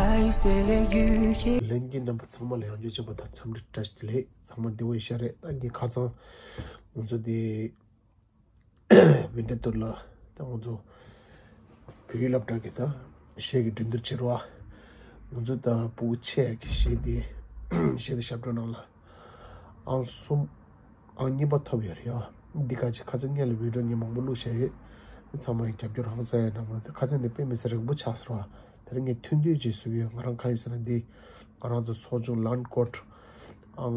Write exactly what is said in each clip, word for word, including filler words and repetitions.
ལྷན་རྒྱས་རྣམ་པ་ཚང་མ་ལ་ཡང་བསྐྱར་བྱས་པ་དང་འཚམས་འདྲི་བཀྲ་ཤིས་བདེ་ལེགས། ཚང་མ་བདེ་པོ་ཡིན་ཤག་རེད། ད་ངས་ཁ་སང་ང་ཚོ་དེ་བྷིན་ཊར་ཐུར་ལ་ད་ང་ཚོ་བོད་ཡིག་སློབ་གྲྭ་གི་ད་གཞས་ཀྱི་འགྲན་བསྡུར་བྱེད་རོགས། ང་ཚོ་ད་སྤུ་གུ་ཆེ་ཡ་གི་གཞས་དེ་གཞས་དེ་ཞབས་བྲོ་ནང་ལ་ཨང་གསུམ་ཨང་གཉིས་པ་ཐོབ་ཡོད་རེད་ཡ། འདི་ག་ཅིག་ཁ་སང་ངས་ལ་བི་ཌི་ཡོ་ངས་མང་པོ་བླུགས་བཞག་ཡོད། ཚང་མ་ཡི་རྒྱབ་སྐྱོར་ཧང་སང་ཡ་གནང་རོགས། ད་ཁ་སང་འདི་དཔེ་མི་སྲིད་རིང་པོ་ཆགས་སོང་ར། དེ་རིང་ངས་ཐུང་ཐུང་ཅིག་བཟོས་ཡོད། ང་རང་ག་ཡིན་ཟེར་ན་འདི་ང་རང་ཚོ་ཚོགས་ཆུང་ལན་ཀོཊ་ཨང་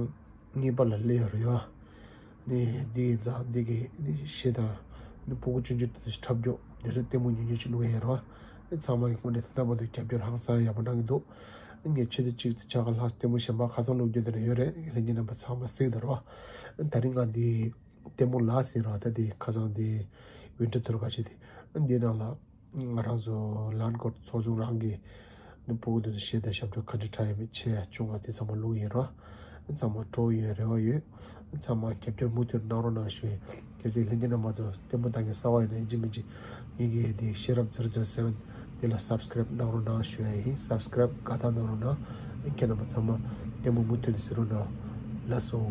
གཉིས་པ་ལ་སླེབས་ཡོད་རེད་ཡ། ནི་འདི་ཡིན་ཙང་འདི་གི་ནི་གཞས་དང་ནི་སྤུ་གུ་ཆུང་ཆུང་དེ་ཚོ་འཁྲབ་རྒྱུ་དེ་ཚོ་ལྟད་མོ་ཉུང་ཉུང་ཅིག་བླུགས་ཡོད་རེད་བ། ཨེ་ཚང་མ་གི་དངོས་གནས་ད་ལྟ་བར་དུ་རྒྱབ་སྐྱོར་ཧང་སང་ཡག་པོ་གནང་གི་འདུག་ངས་ཆེད་དུ་གཅིག་ཏུ་ཆ་ག་ལྷག་ལྟད་མོ་གཞན་པ་ཁ་སང་བླུགས་རྒྱུ་དེ་འདྲ་ཡོད་རེད། ལྷན་རྒྱས་རྣམ་པ་ཚང་མ་གཟིགས་དང་རོགས། ད་རིང་ང་འདི་ལྟད་མོ་ལ་ཟིན་རོགས། ད་འདི་ཁ་སང་འདི་བྷིན་ཊར་ཐུར་ག་ཞིག་འདི་འདི་ནང་ལ་ང་རང་ཚོ་ལན་ཀོཊ་ཚོགས་ཆུང་རང་གི་ནི་སྤུ་གུ་དེ་ཚོ་གཞས་དང་ཞབས་བྲོ་ག་འདྲ་འཁྲབ་ཡོད་མེད་ཆེ་ཆུང་བ་དེ་ཚང་མ་བླུགས་ཡིན་རོགས། ཚང་མ་སྤྲོ་ཡོད་རེ་བ་ཡོད། ཚང་མ་རྒྱབ་སྐྱོར་མུ་མཐུད་གནང་རོགས་གནང་ཞུ་ཡིན། གལ་སྲིད་ལྷན་རྒྱས་རྣམ་པ་ཚོ་ལྟད་མོ་ལྟ་མཁན་གསར་པ་ཡིན་ན་ཡིན་གཅིག་མིན་གཅིག་ངེད་ཀྱི་དེ་ཤེས་རབ་zero zero seven དེ་ལ་སབ་སི་ཀ་རེབ་གནང་རོགས་གནང་ཞུ་ཡ་ཡིན། སབ་སི་ཀ་རེབ་དགའ་རྟགས་གནང་རོགས་གནང་། ཁྱེད་རྣམ་པ་ཚང་མ་ལྟད་མོ་མུ་མཐུད་ནས་གཟིགས་རོགས་གནང་། ལགས་སོ།